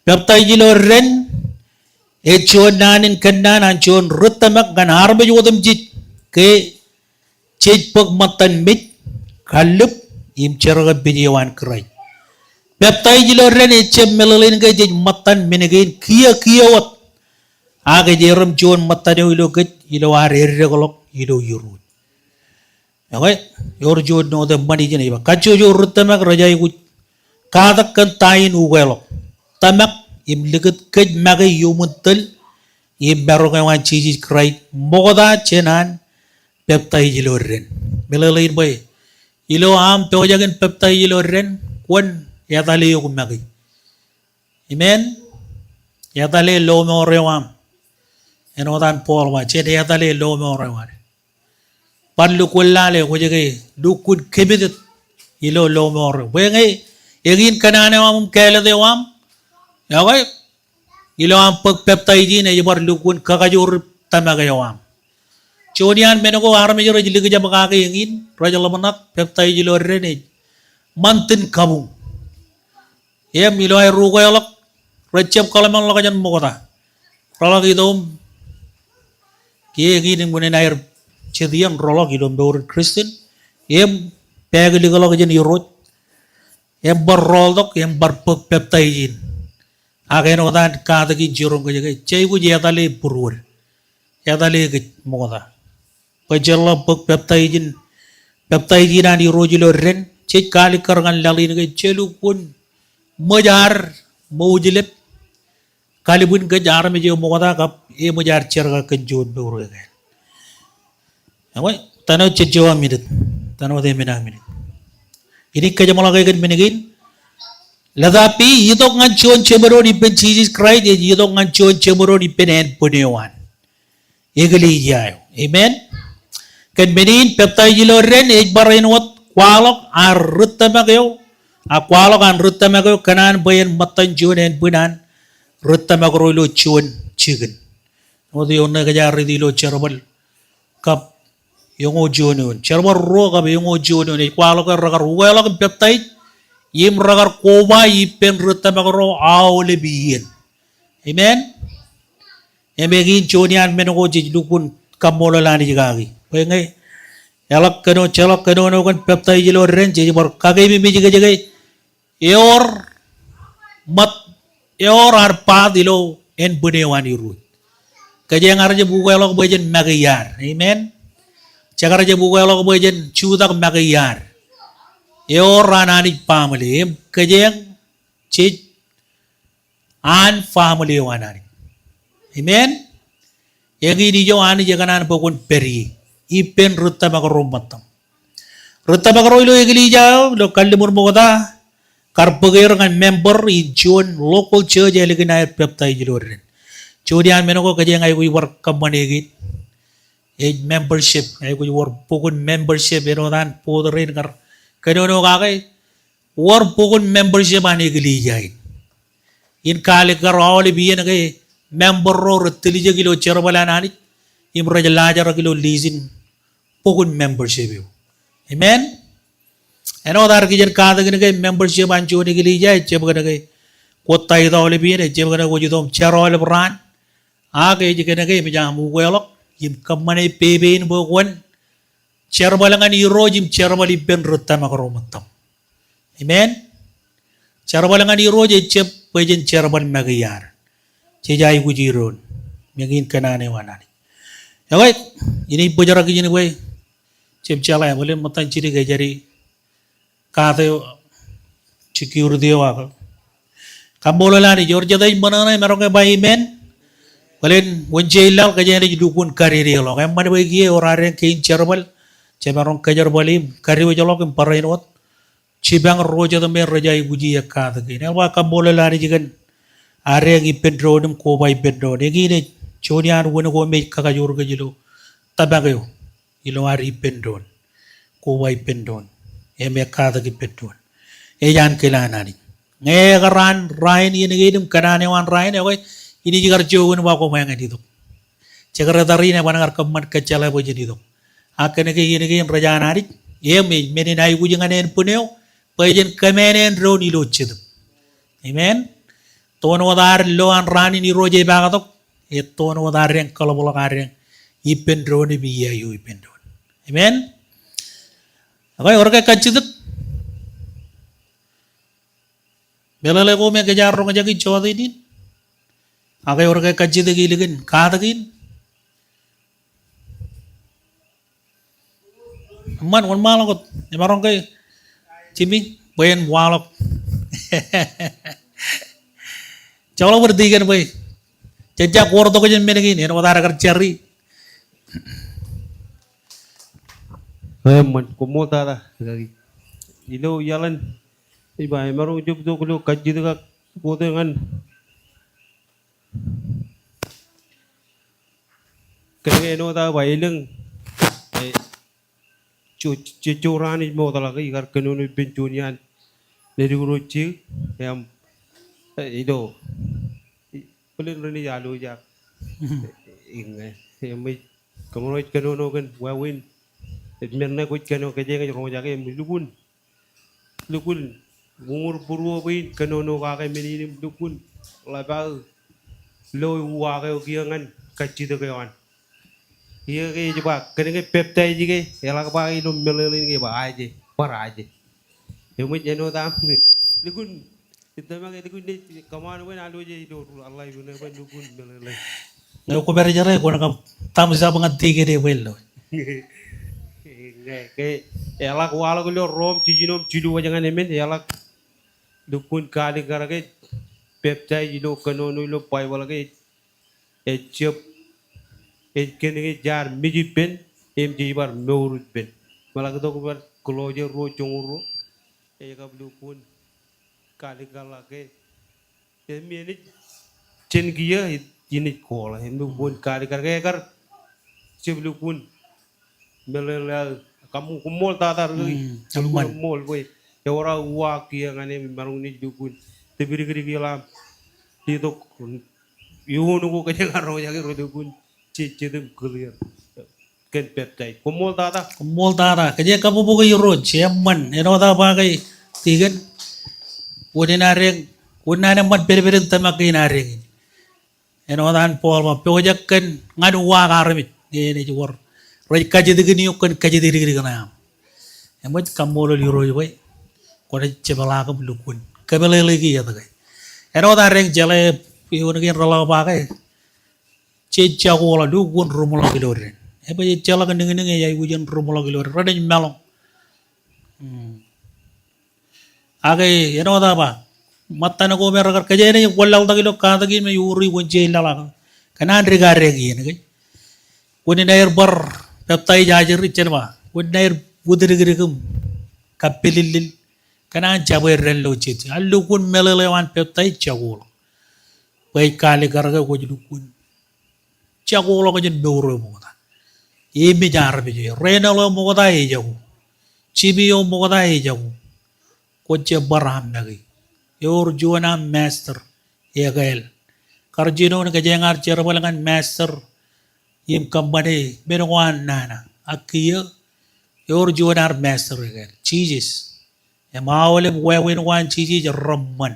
Peptaij ilo dān ej juon naan in kōnnaan an juon ri tōmak ñan armej otemjej ke jej bōk ṃōttan mej, kallib, im jerkakpeje eo an Kraist. Peptaij ilo dān ejjab meḷeḷein ke jej ṃōttan men kein kiiō kiiō wōt. Ak ej erom juon ṃōttan eo ilo kōj ilo ad eddekḷọk ilo Irooj. Ekwe, ewōr juon note ṃanij in ej ba, kajjojo ri tōmak rej aikuj katak kōn ta in ukeḷọk. Tōmak im likūt kōj make iuṃwin tōl im maroñ eo an Jisōs Kraist ṃokta jān an peptaij ilo dān. Meḷeḷein bwe ilo aṃ pojak in peptaij ilo dān, kwōn etale eok make. Amen. Etale lọmọọr eo aṃ. Āinwōt an Paul ba, jen etale lọmọọr eo ad. Bar lukkuun lale, kwōj ke lukkuun committed ilo lọmọọr eo. Bwe ñe eñin kōṇaan eo aṃ im kāālōt eo aṃ, ekwe, ilo aṃ bōk peptaij in ej bar lukkuun kakajoor tōmak eo aṃ. Juon iaan men ko armej rej likjab kake eñin, rej ḷōmṇak peptaij ilo dān ej ṃantin kabuñ. Im ilo aer ukeḷọk, rej jab kōḷmānḷọkjeṇ ṃokta. Rōḷọk itok im kiiō eñin im unin aer jet iien rōḷọk ilo mour in Kristian. Im pāāklikḷọkjeṇ Irooj. Im bar rọọltok, im bar bōk peptaij in. Ak āinwōt an katak in jiroñ kōj ke, jej aikuj etale būruod. Etale kōj ṃokta. Bwe jeḷḷọk bōk peptaij in, peptaij in an Irooj ilo dān, jej kaalikkar ñan laḷ in ke, jelukkuun ṃōj ad ṃouj lep, kalbwin kōj armej eo ṃokta kab eṃōj ad jerkakkin juon mour eo ke. Ewi, tōn wōt jejjo aō minit, tōn wōt emān aō minit. Inaaj kōjeṃḷọk kōn men kein, lōta B, itok ñan juon jeṃdoon ippān Jisōs Kraist, ej itok ñan juon jeṃdoon ippān ānbwin eo an eklejia eo. Amen. Kōn men in peptaij ilo dān ej barāinwōt kwaḷọk an ri tōmak eo, a kwaḷọk an ri tōmak eo kōṇaan bwe en ṃōttan juon ānbwin an ri tōmak ro ilo juon jikin. Wōt eo ṇe kōj jar ri ilo jerbal kab eñoul juon eoon. Jerbal ruo kab eñoul juon eoon. Ej kwaḷọk ke rekar ukeḷọk im peptaij im rekar koba ippān ri tōmak ro aolep iien. Amen. Im eñin juon iaan men ko jej lukkuun kaṃṃoolol Anij kaki. Bwe ñe eḷak kōnono, jeḷak kōnono kōn peptaij ilo dān, jej bar kakeememej kōj ke ewōr ṃōt, ewōr ad part ilo ānbwin eo an Irooj. Kōjeañ ar jab ukeḷọk bwe jen make iar. Amen. Jekar jab ukeḷọk bwe jen jutak make iar. Ewōr an Anij baaṃle im kōjeañ jej an family eo an Anij. Amen. Eñin ijo Anij ekōṇaan bwe kwōn pād ie ippān ri tōmak ro ṃōttam. Ri tōmak ro ilo eklejia eo, ilo kalliṃur ṃokta, kar bōk er ñan member in juon local church ālikin aer peptaij ilo dān. Juon iaan men ko kōjeañ aikuj bar kōṃṃane kein. Ej membership, aikuj wōr bok in membership, āinwōt an board rein kar kōnono kake, wōr bok in membership an eklejia in. In kaalikkar aolep iien ke member ro rej tiljek ilo jerbal an Anij, im rej laajrak ilo list in bok in membership eo. Amen. Āinwōt ad kijen katakin ke membership an juon eklejia, ejjab kōn ke kwōj tithe aolep iien, ejjab kōn ke kwōj itok im jar aolep raan. Ak ej kōn ke eṃōj aṃ ukeḷọk im kōṃṃane pepe in bwe kwōn jerbal ñan Irooj im jerbal ippān ri tōmak ro ṃōttam. Amen. Jerbal ñan Irooj ejjab bwe jen jerbal make iar. Jej aikuj iroon. Im eñin kōṇaan eo an Anij. Okay, inaaj bōjrak ijin bwe jab jeḷā bōlen ṃōttan jidik ejadi kaat eo, security eo ak. Kaṃṃoolol Anij, ewōr jet ej ṃōṇōṇō emaroñ ke ba amen. Bōlen wōn jein laḷ kōjeañ naaj lukkuun kadideḷọk. Eṃṃan bwe kiiō ewōr adeañ kein jerbal, jemaroñ kōjerbal im kadiwōjḷọk im barāinwōt jipañ ro jet me rej aikuji ekkatak kein. Eḷap aō kaṃṃoolol Anij kōn adeañ ippān doon im koba ippān doon. Eñin ej juon iaan wūn ko me ej kakajoor kōj ilo tōmak eo. Ilo ad ippān doon. Koba ippān doon. Im ekkatak ippān doon. Ej ankilaan Anij. Ñe ekar an rainin iien kein im kōṇaan eo an rainin, okay, inaaj kar jook in ba koṃ eñin itok. Secretary in eban kar kōṃṃan kōjjeḷā bwe jen itok. Ak kōn ke iien kein rej an Anij, im ej men in aikuj ñan ānbwin eo, bwe jen kōṃṃane doon ilo jetōb. Amen. Toon wōt ad lo an rainin Irooj epaaktok, ej toon wōt adeañ kōḷapḷọk adeañ ippān doon im iiaio ippān doon. Amen. Okay, ewōr ke kajjitōk? Meḷeḷe ko me kōj ar roñjake jota in. Ak ewōr ke kajjitōk ilikin katak in? Eṃṃan, wōnṃaanḷọk wōt. Emaroñ ke Jimmy, bwe en waḷọk. Joḷọk bōd deacon bwe jej ja kor tok jān men kein, āinwōt ad kar jerry. Eṃṃan, koṃṃool tata. Ilo iaḷan, ij ba emaroñ jab itok ilo kajjitōk ak support e ñan kōnke āinwōt aō ba elōñ, e, jo-, jo-, jejjo raan ij mootḷọk, ikar kōnono ippān juon iaan leddik ro jeiū, im, e, ilo, i-, bōlen renaaj alooj ak. Iññā, im ej, kōmro ej kōnono kōn wāween, ej men ṇe kwōj kōnono, kōjeañ ej roñjake, im lukkuun lukkuun uñūr būruō bwe in kōnono kake men in im lukkuun ḷap aō lo uwaak eo kiiō ñan kajjitōk eo an. Kiiō ke ej ba kōnke peptaij ke eḷak ba ke ilo meḷeḷein ke ej ba aje, bar aje. Eṃōj āinwōt aṃ lukkuun Ij tōmak eḷukkuun naaj kōṃṃan bwe in alwōj ilo ruo, eḷḷā ilo ṇe bwe lukkuun meḷeḷe. Ñe kwō pād jeḷā kwōn kab thumbs up ñan tikōn e bwe lo. Ñe ke eḷak waḷọk ilo Rom jiljino im jilu wōj ñan emān, eḷak lukkuun kaalikkar ke peptaij ilo kōnono ilo Baibōḷ ke ejjab, ej kōnke jaar mej ippān im jej bar mour ippān. Ṃōḷak tok bar Kolosse ruo joñoul ruo, ej kab lukkuun kaalikkar ḷọk ke im enaaj jān kiiō inaaj kooḷe. Im lukkuun kaalikkar ke ekar jab lukkuun meḷeḷe aō. Koṃ, koṃṃool tata ri. Mm, koṃṃool. Eṃṃan. Koṃṃool bwe ewōr aō uwaak kiiō ñan e im maroñ naaj lukkuun tōpidikdik ilo aṃ letok iuun ko kōjeañ arrowjake rej lukkuun jejjet im clear kōn peptaij. Koṃṃool tata. Koṃṃool tata. Kōjeañ kabbokbok Irooj, eṃṃan. Āinwōt aō ba ke tikōn, wōn in adeañ, wōn naan eṃṃan pedped in tōmak kein adeañ in. Āinwōt an Paul ba, pojak kōn ñan uwaak armej ñe enaaj wōr rej kajjitōkin eok kōn kajjitōk dikdik ṇe aṃ. Eṃōj, kaṃṃoolol Irooj bwe kwōnaaj jepḷaak im lukkuun kōmeḷeḷeiki etke. Āinwōt adeañ jeḷā eoon kein reḷọk ba ke jej jakoḷọk, lukkuun ruṃḷọk ilo dān. Ebwe, ejjeḷọk niñniñ ej aikuj in ruṃḷọk ilo dān. Renaaj maḷoñ. Hmm. Ak āinwōt aō ba, ṃōttan ko me rekar, kōjeañ ej wōnlaḷtak ilo katakin me uri wōn jein laḷ ak kōn an dik adeañ iien ke. Kwōn in aer bar peptaij ajri, jen ba, kwōn in aer wūtdikdik im kapilillil kōn an jabwe dān lo jejjet. Ak lukkuun meḷeḷe eo an peptaij jakoḷọk. Bwe ej kaalikkar ke kwōj lukkuun jakoḷọk jān mour eo ṃokta. Emej armej eo, rāṇ eo ṃokta ejako. Jimi eo ṃokta ejako. Kwō jab bar aṃ make. Ewōr juon aṃ master ekāāl. Kar jinoin kōjeañ ar jerbal ñan master im kōṃṃane men ko an nana. Ak kiiō ewōr juon ar master ekāāl, Jisōs. Im aolep wāween ko an Jisōs reṃṃan.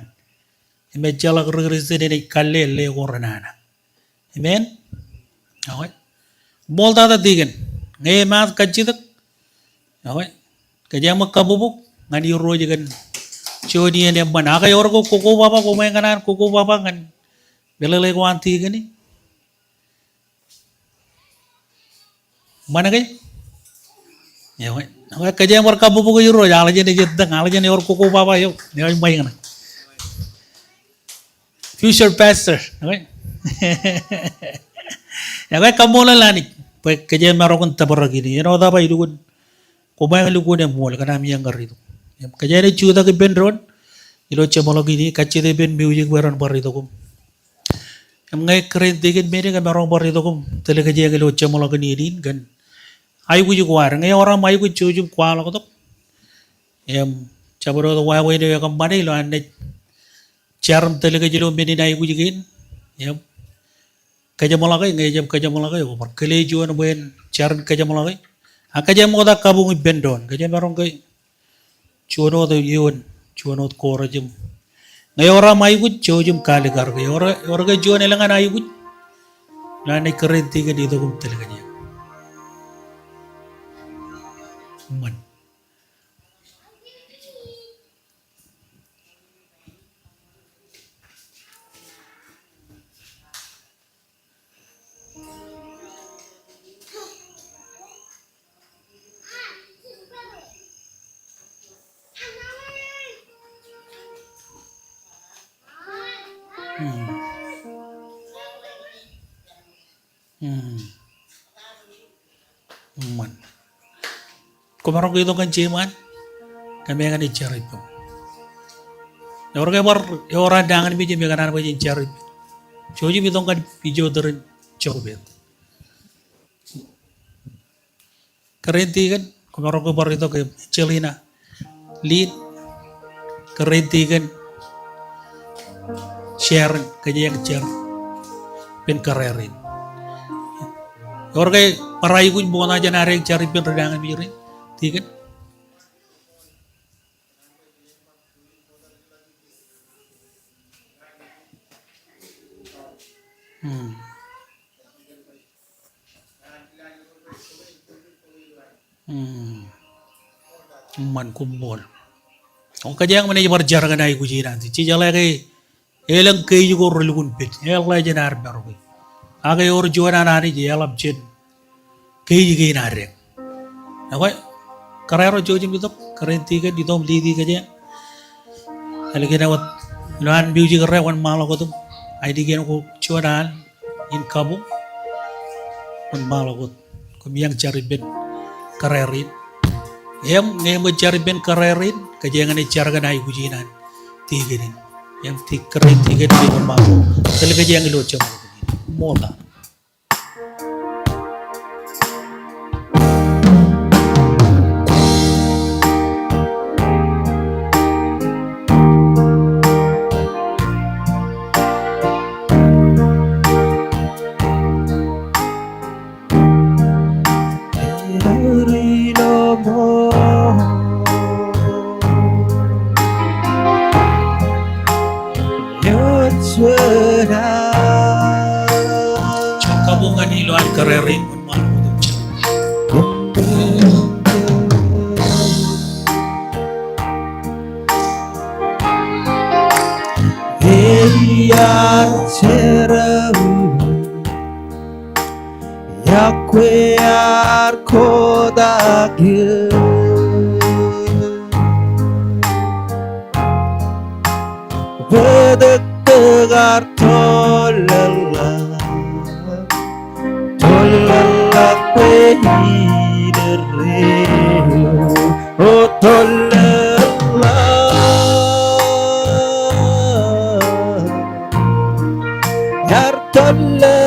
Im ejjeḷọk ri Kristian enaaj kalle le ko renana. Amen. Okay. Ṃool tata tikōn. Ñe emaat kajjitōk. Okay. Kōjeañ ṃōk kabbokbok ñan Irooj kōn juon iien eṃṃan. Ak ewōr ke koko baba, koṃeañ kōṇaan koko baba ñan meḷeḷe ko an tikōn in. Ṃan ke? Ewe, ewe, kōjeañ bar kabbokbok Irooj, aḷ jān ej ettōñ, aḷ jān ewōr koko baba eo, eo ej ṃae ñan. Future pastor, ewe. Ewe, kaṃṃoolol Anij bwe kōjeañ maroñ in tōprak in, āinwōt aō ba ilukkuun, koṃeañ lukkuun eṃṃool kōn aṃ iien kar itok. Im kōjeañ ej jutak ippān doon ilo jeṃḷọkin in, kajjitōk ippān music bwe ren bar itok im Im ñe kōrā in tikōn men ke maroñ bar itok im tōl kōjeañ ilo jeṃḷọkin in kōn aikuj ko ad. Ñe ewōr aṃ aikuj jouj im kwaḷọk tok. Im jabdewōt wāween eo ekōṃṃane ilo an naaj jar im tōl kōj ilo men in aikuj kein. Im kōjeṃḷọke, ñe ejab kōjeṃḷọke, kwō bar kile juon bwe en jar in kōjeṃḷọke. Ak kōjeañ ṃokta kabuñ ippān doon. Kōjeañ maroñ ke Juon wōt eoon, juon wōt korejem. Ñe ewōr aṃ aikuj, jouj im kaalikkar ke. Ewōr, ewōr ke juon elōñ an aikuj, ilo an naaj kōrā in tikōn itok im tōl kōjeañ. Eṃṃan. Hmm. Hmm. Eṃṃan. Kwōmaroñ ke itok ñan jeiṃ an, kōmeañ naaj jar ippem. Ewōr ke bar, ewōr an da ñan mej im ekōṇaan bwe jen jar ippem. Jouj im itok ñan ijo tōre in jokpet. Kōrā in tikōn, kwōmaroñ ke bar itok im Jelina, Lin, kōrā in tikōn, Sharon, kōjeañ jar ippān kōrā rein. Ewōr ke bar aikuj ṃokta jān adeañ jar ippān ri da ñan mej rein, tikōn. Mm. Mm. Eṃṃan, koṃṃool. O, kōjeañ ṃōṇōṇō bar jar kōn aikuj in an, jejeḷā ke elōñ keij ko relukkuun pād, eḷḷā jān ad pād ro ke. Ak ewōr juon an Anij eḷap jān keij kein ad deñ. Ekwe, kōrā ro jouj im itok, kōrā in tikōn, itok im lead e kōjeañ. Ālikin eo wōt, ilo an music ro, wōnṃaanḷọk wōt im, ainikiōn ko juon an in kabuñ, wōnṃaanḷọk wōt. Koṃeañ jar ippān kōrā in. Im ñe eṃōj jar ippān kōrā in, kōjeañ jar kōn aikuj in an tikōn in. Im ti kōrā in tikōn in wōnṃaanḷọk. Tōl kōjeañ ilo jemān. Ṃool ta. Jen kabuñ ñan ilo an kōrā in. Iar jerọwiwi, iọkwe iar kotak eō. Bōtōktōk ear tōllọk, tōllọk bwe in erreo. O tōllọk, iar tōllọk.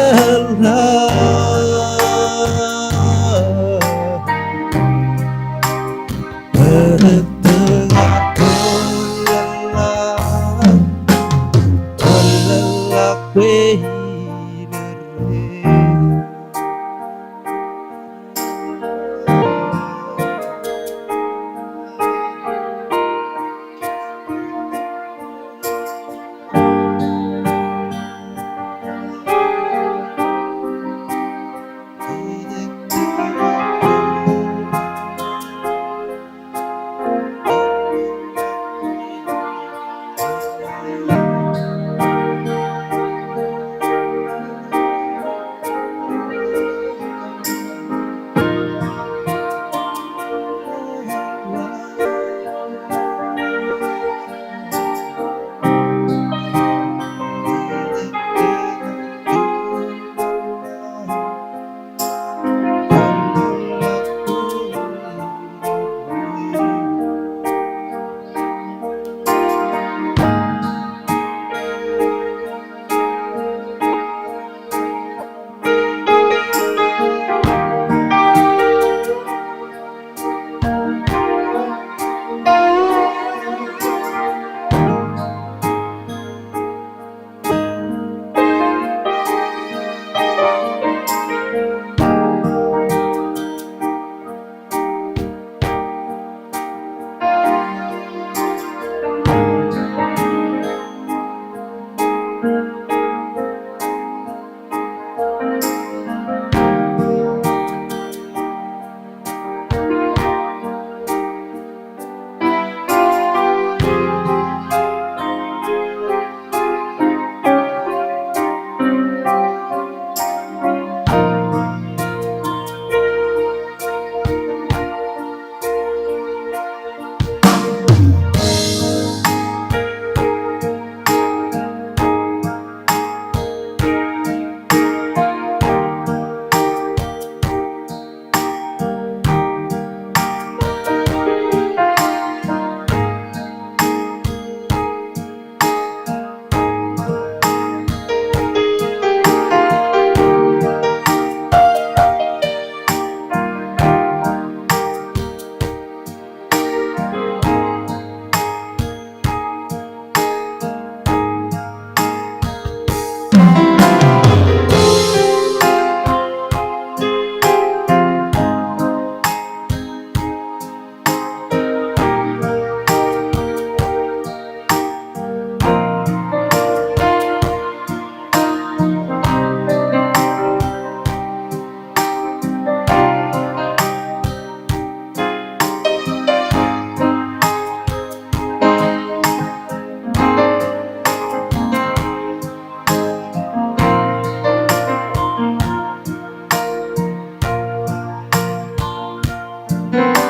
Eo,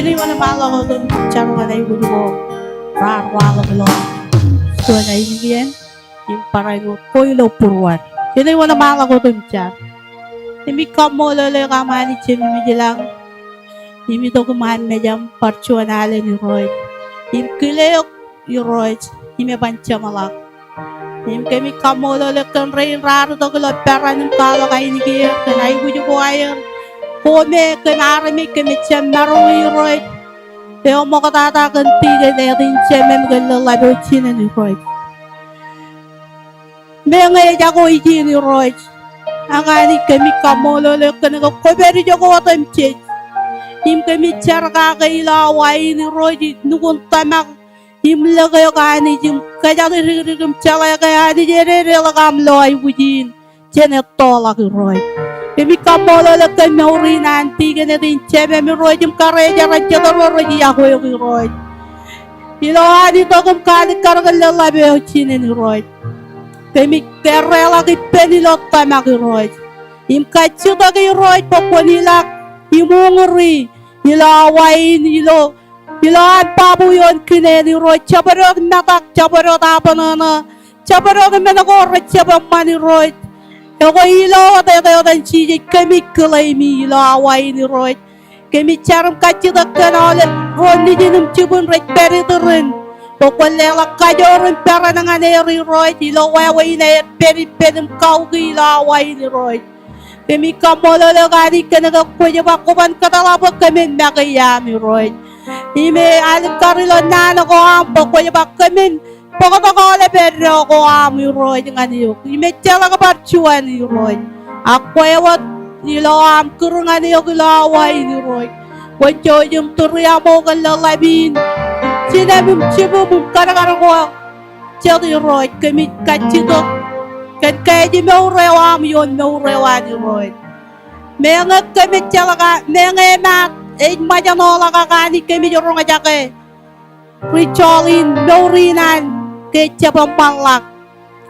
jen iwōnṃaanḷọk wōt im jar ñan aikuj ko raar waḷọk ilo juon ainikien im barāinwōt ko ilo būruod. Jen iwōnṃaanḷọk wōt im jar. Kōmij kaṃṃoolol eok aṃ Anij Jemem ilañ im itok iṃaan mejaṃ bar juon alen Irooj im kile eok Irooj im eban jeṃḷọk. Im kōmij kaṃṃoolol eok kōn rein raar itok ilo peran im kwaḷọk ainikien kōn aikuj ko aer. Ko me kōm armej kōmij jab maroñ Irooj eo ṃoktata kōn tikōn āt in jemem kōn lōḷḷap eo jinen Irooj. Meñe ejako ijin Irooj, ak Anij kōmij kaṃṃoolol eok kōn ke kwōpād ijoko otemjej. Im kōmij jar kake ilo awa in Irooj nukun tōmak im lōke eok Anij im kōjatdikdik im jeḷā ke Anij ededeḷọk aṃ lo aikuj in jān ettoḷọk Irooj. Kōmij kaṃṃoolol eok kōn mour in an tikōn āt in jemem Irooj im kōrā eo rej jitōnbōro rej iọkwe eok Irooj. Ilo an itok im kaalikkar kōn lōḷḷap eo jinen Irooj. Kōmij kōrā ḷọk ippān ilo tōmak Irooj. Im kajjitōk Irooj bwe kwōn ilọk im uñūri ilo awa in ilo, ilo an babu ioon kine in Irooj. Jabdewōt metak, jabdewōt abṇōṇō, jabdewōt men ko rej jab eṃṃan Irooj. Ekwe ilo wōt etan Jisōs kōmij claim e ilo awa in Irooj. Kōmij jar im kajjitōk kōn aolep ro nejin im jibwin rej pād iturin. Bwe kwōn leḷọk kajoor im peran ñan er Irooj ilo wāween aer pād ippān im kaukwe ilo awa in Irooj. Kōmij kaṃṃoolol eok Anij kōn ke kwōj ba kwō ban kōtḷọk bwe kōmin make iaam Irooj. Im e alikkar ilo naan ko aṃ bwe kwōj ba kōmin bōktok aolep eddo ko aṃ Irooj ñan eok. Im ejjeḷọk bar juon Irooj. Ak kwe wōt ilo aṃ kūr ñan eok ilo awa in Irooj. Kwōn jouj im tūriaṃo kōn lōḷḷap in jinem im jibwim im kadkad ko jet Irooj. Kōmij kajjitōk kōn kaājmour eo aṃ ioon mour eo an Irooj. Meñe kōm ejjeḷọk, meñe emaat ej ṃōjṇọḷọk ak Anij kōmij roñjake ri-jolin mour in an ke ejjab eṃṃanḷọk.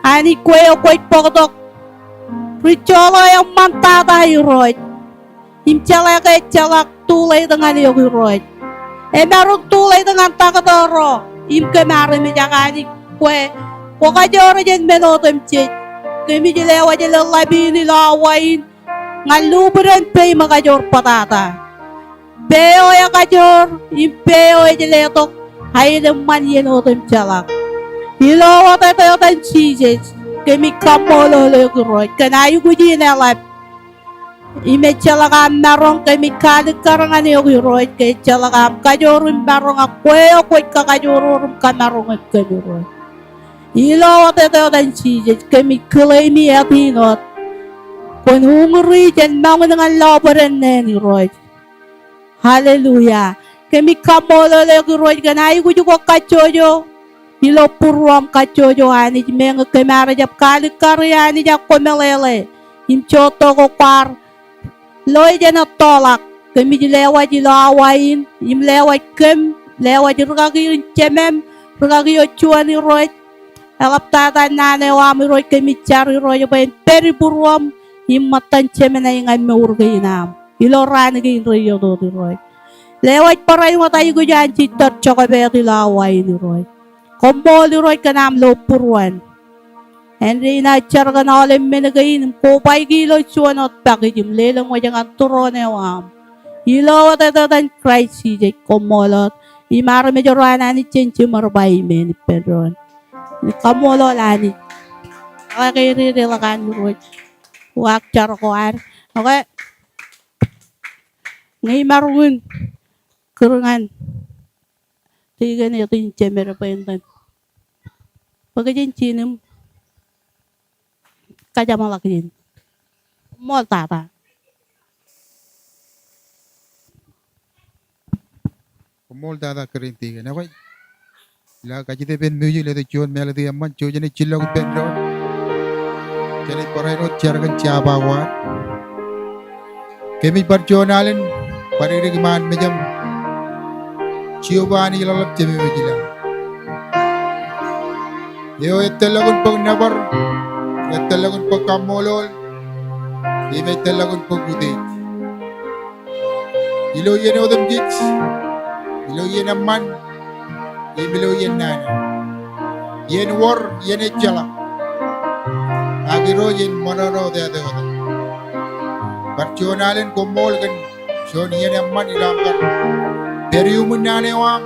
Anij kwe eo kwōj bōktok ri-jolin eo eṃṃantata Irooj. Im jeḷā ke ejjeḷọk too late ñan eok Irooj. Emaroñ too late ñan taktō ro im kōm armej ak Anij kwe kwō kajoor jān men otemjej. Kōmij lewōj lōḷḷap in ilo awa in ñan lubdon peiṃ ekajoor bōtata. Peiṃ eo ekajoor im peiṃ eo ej letok aenōṃṃan iien otemjeḷọk. Ilo wōt etetan Jisōs kōmij kaṃṃoolol eok Irooj kōn aikuj in eḷap. Im ejjeḷọk aṃ maroñ kōmij kalikkar ñan eok Irooj ke ejjeḷọk aṃ kajoor im maroñ ak kwe eo kwōj kakajoor im kamaroñ kōm Irooj. Ilo wōt etetan Jisōs kōmij claim e āt in wōt kwōn uñūri jān mour in ñan lọpiden neen Irooj. Hallelujah. Kōmij kaṃṃoolol eok Irooj kōn aikuj ko kajjojo ilo būruōṃ, kajjojo Anij meñe kōm ar jab kalikkar Anij ak kwō meḷeḷe im jota ko kwaar lo jān ettoḷọk. Kōmij lewōj ilo awa in im lewōj kōm, lewōj rikaki in jemem, rikaki eo juon Irooj. Eḷaptata naan eo aṃ Irooj, kōmij jar Irooj bwe en pād būruōṃ im ṃōttan jemān ñan mour kein aṃ ilo raan kein reiiet wōt Irooj. Lewōj barāinwōt aikuj an jitōd jokpād ilo awa in Irooj. Koṃṃool Irooj kōn aṃ lo būruon. Āindein aō jar kōn aolep men kein im kobaiki ilo juon wōt pakej im lelōñ wōj ñan tūroon eo aṃ. Ilo wōt etetan Kraist Jisōs koṃṃool wōt. Im armej ro an Anij jen jiṃor ba amen ippān doon. Kaṃṃoolol Anij. Ak ke ededeḷọk an Irooj. Uwaak jar ko ad. Okay. Ñe imaroñ in kūr ñan tikōn eo etan jemed bwe en itōn bōk jān jin im kajeṃḷọkjeṇ. Koṃṃool tata. Koṃṃool tata kōrā in tikōn. Okay. Ilo kajjitōk ippān music, letok juon melody eṃṃan, jouj jenaaj jillọk ippān doon. Jenaaj barāinwōt jar kōn jabawōt. Kōmij bar juon alen, bar dikdik iṃaan mejaṃ. Jeova Anij eḷap, Jemem ej ilo. Eo ej tōllọkun bōk nōbar, ej tōllọkun bōk kaṃṃoolol, im ej tōllọkun bōk utiej. Ilo iien otemjej, ilo iien eṃṃan, im ilo iien nana. Iien wōr, iien ejjeḷọk. Ak Irooj en ṃōṇōṇō wōt āt eo etan. Bar juon alen, koṃṃool kōn juon iien eṃṃan ilo aṃ kar pād iuṃwin naan eo aṃ.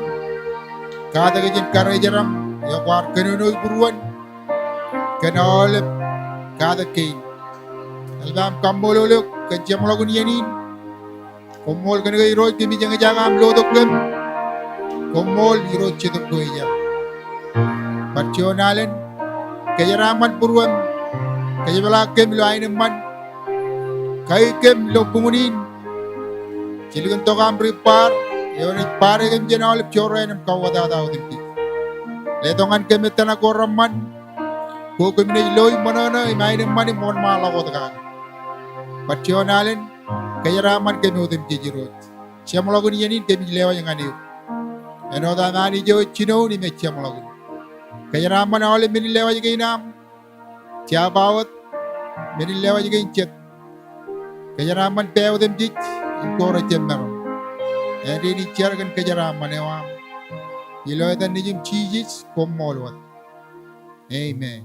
Katak jān karijeraṃ eo kwaar kōnono būruon kōn aolep katak kein. Eḷap aṃ kaṃṃoolol eok kōn jeṃḷọkin iien in. Koṃṃool kōn ke Irooj kōmij eñjake aṃ lotok kōm. Koṃṃool Irooj Jetōb Kwōjarjar. Bar juon alen, kōjeraaṃṃan būruōṃ, kōjepḷaak kōm ilo aenōṃṃan, kaik kōm ilo buñūn in, jilkintok aṃ ri bar eo enaaj bar kōm jān aolep jorrāān im kauwōtata otemjej. Letok ñan kōm ettōṇak ko reṃṃan, ko kōm naaj lo im ṃōṇōṇō im aenōṃṃan im wōnṃaanḷọk wōt kake. Bar juon alen, kōjeraaṃṃan kōm otemjej Irooj. Jeṃḷọkin iien in kōmij lewōj ñan eok. Āinwōt aṃ Anij eo ej jinoin im ej jeṃḷọkin. Kōjeraaṃṃan aolep men in lewōj kein aṃ. Jabawōt, men in lewōj kein jet. Kōjeraaṃṃan pā otemjej im ko rejjab maroñ. Āindein ij jar kōn kōjeraaṃṃan eo aṃ. Ilo etan Nejiṃ Jisōs, koṃṃool wōt. Amen.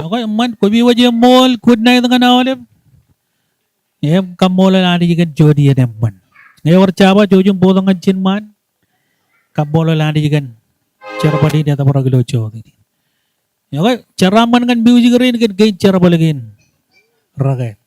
Okay, eṃṃan, koṃi wōj eṃṃool, good night ñan aolep. Im kaṃṃoolol Anij kōn juon iien eṃṃan. Ñe ewōr jabawōt, jouj im bōktok ñan ijin ṃaan. Kaṃṃoolol Anij kōn jerbal in etōprak ilo jota in. Okay, jeraaṃṃan ñan music rein kōn kein jerbal kein rekāāl.